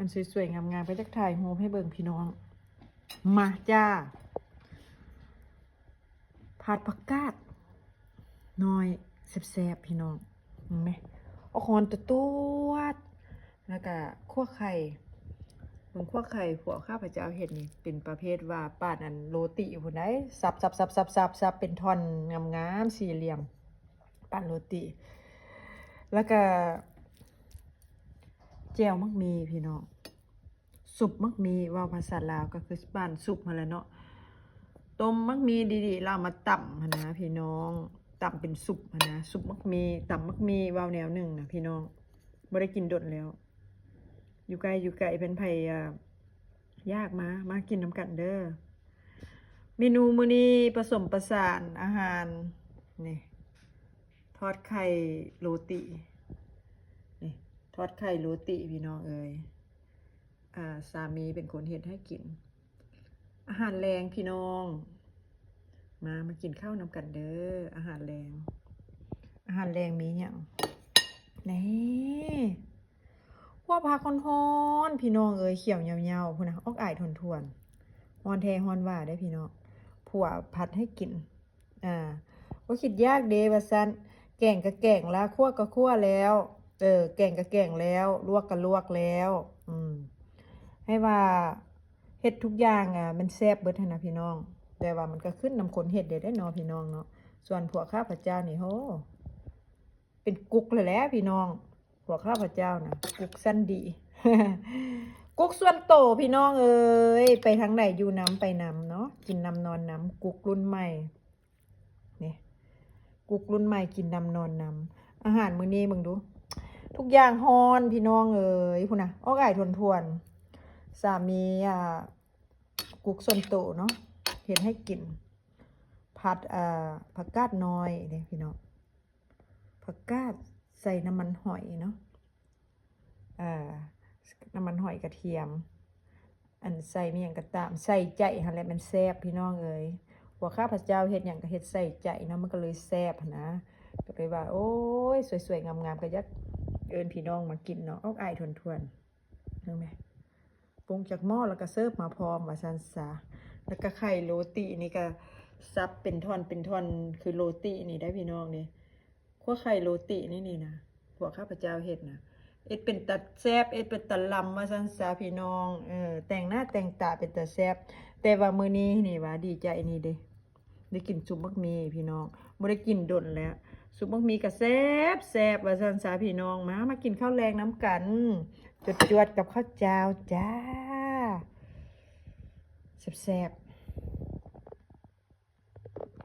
ມັນສວຍໆ ງາມໆ ກໍຢາກຖ່າຍຮູບໃຫ້ເບິ່ງພີ່ນ້ອງ. ມາຈ້າ ຜັດຜັກກາດນ້ອຍແຊບໆ ພີ່ນ້ອງ ເຫັນໄໝ? ອອກຮ້ອນຕວດໆ ແລ້ວກະຂົ້ວໄຂ່. ເບິ່ງຂົ້ວໄຂ່ພວກຂ້າພະເຈົ້າເຮັດນີ້ ເປັນປະເພດວ່າປານອັນໂຣຕີພຸ້ນໃດ໋ ສັບໆໆໆໆ ເປັນທ່ອນງາມໆ ສີ່ຫຼ່ຽມ ປານໂຣຕີ. ແລ້ວກະແຈ່ວໝາກໝີ່ພີ່ນ້ອງ ຊຸບໝາກໝີ່ ເວົ້າພາສາລາວກໍຄືປານຊຸບຫັ້ນແຫຼະເນາະ. ຕົ້ມໝາກໝີ່ດີໆ ແລ້ວເອົາມາຕຳຫັ້ນນະພີ່ນ້ອງ ຕຳເປັນຊຸບຫັ້ນນະ ຊຸບໝາກໝີ່ ຕຳໝາກໝີ່ ເວົ້າແນວໜຶ່ງນະພີ່ນ້ອງ ບໍ່ໄດ້ກິນດົນແລ້ວ. ຢູ່ໃກ້ຢູ່ໄກ ເພິ່ນໃຜ ອາ ຢາກມາ ມາກິນນຳກັນເດີ. ເມນູມື້ນີ້ປະສົມປະສານອາຫານ ນີ້ ທອດໄຂ່ໂຣຕີ ນີ້ ທອດໄຂ່ໂຣຕີພີ່ນ້ອງເອີຍ. ອາ ສາມີເປັນຄົນເຮັດໃຫ້ກິນ. ອາຫານແລງພີ່ນ້ອງ ມາ ມາກິນເຂົ້ານຳກັນເດີ. ອາຫານແລງ ອາຫານແລງມີຫຍັງ? ນີ້ ຂົ້ວຜັກຮ້ອນໆ ພີ່ນ້ອງເອີຍ ຂຽວເຫຍົາວໆ ພຸ້ນນະ ອອກອາຍຖ້ວນໆ ຮ້ອນແທ້ຮ້ອນວ່າເດ້ພີ່ນ້ອງ. ຜົວຜັດໃຫ້ກິນ ອາ ບໍ່ຄິດຢາກເດ້ວ່າຊັ້ນ ແກງກະແກງລະ ຂົ້ວກະຂົ້ວແລ້ວ ເອີ ແກງກະແກງແລ້ວ ລວກກະລວກແລ້ວ ອືມ ໃຫ້ວ່າເຮັດທຸກຢ່າງ ອາ ມັນແຊບເບິດຫັ້ນນະພີ່ນ້ອງ. ແຕ່ວ່າມັນກະຂຶ້ນນຳຄົນເຮັດເດ້ເນາະພີ່ນ້ອງເນາະ. ສ່ວນພວກຂ້າພະເຈົ້ານີ້ ໂຫ ເປັນກຸກແລ້ວແຫຼະພີ່ນ້ອງ ພວກຂ້າພະເຈົ້ານະ ກຸກຊັ້ນດີ ກຸກສ່ວນໂຕພີ່ນ້ອງເອີຍ ໄປທາງໃດຢູ່ນຳ ໄປນຳເນາະ ກິນນຳນອນນຳ ກຸກລຸ້ນໃໝ່ ນີ້ ກຸກລຸ້ນໃໝ່ ກິນນຳນອນນຳ. ອາຫານມື້ນີ້ເບິ່ງດູ ທຸກຢ່າງຮ້ອນພີ່ນ້ອງເອີຍ ພຸ້ນນະ ອອກອາຍຖ້ວນໆ. ສາມີ ອາ ກຸກສ່ວນໂຕເນາະ ເຮັດໃຫ້ກິນ ຜັດ ອາ ຜັກກາດນ້ອຍເດ້ພີ່ນ້ອງ ຜັກກາດໃສ່ນ້ຳມັນຫອຍເນາະ ອາ ນ້ຳມັນຫອຍກະທຽມ ອັນໃສ່ມີຫຍັງກໍຕາມ ໃສ່ໃຈຫັ້ນແຫຼະ ມັນແຊບພີ່ນ້ອງເອີຍ. ພວກຂ້າພະເຈົ້າເຮັດຫຍັງກໍເຮັດໃສ່ໃຈເນາະ ມັນກໍເລີຍແຊບຫັ້ນນະ. ກໍເລີຍວ່າ ໂອ້ຍ ສວຍໆ ງາມໆ ກໍຢາກເອີ້ນພີ່ນ້ອງມາກິນເນາະ ອອກອາຍຖ້ວນໆ ເບິ່ງແມ ປຸງຈາກໝໍ້ແລ້ວກໍເສີບມາພ້ອມວ່າຊັ້ນສາ. ແລ້ວກໍໄຂ່ໂຣຕີນີ້ກໍສັບເປັນທ່ອນເປັນທ່ອນ ຄືໂຣຕີນີ້ໄດ໋ພີ່ນ້ອງນີ້ ຂົ້ວໄຂ່ໂຣຕີນີ້ນີ້ນະ ພວກຂ້າພະເຈົ້າເຮັດນະ ເຮັດເປັນຕາແຊບ ເຮັດເປັນຕາລຳວ່າຊັ້ນສາພີ່ນ້ອງ. ເອີ ແຕ່ງໜ້າແຕ່ງຕາເປັນຕາແຊບ. ແຕ່ວ່າມື້ນີ້ນີ້ວ່າດີໃຈນີ້ເດ້ ໄດ້ກິນຊຸບໝາກໝີ່ພີ່ນ້ອງ ບໍ່ໄດ້ກິນດົນແລ້ວ. ຊຸບໝາກໝີ່ກໍແຊບໆ ວ່າຊັ້ນສາພີ່ນ້ອງ. ມາ ມາກິນເຂົ້າແລງນຳກັນ ຈວດໆ ກັບເຂົ້າຈ້າວຈ້າ ແຊບໆ.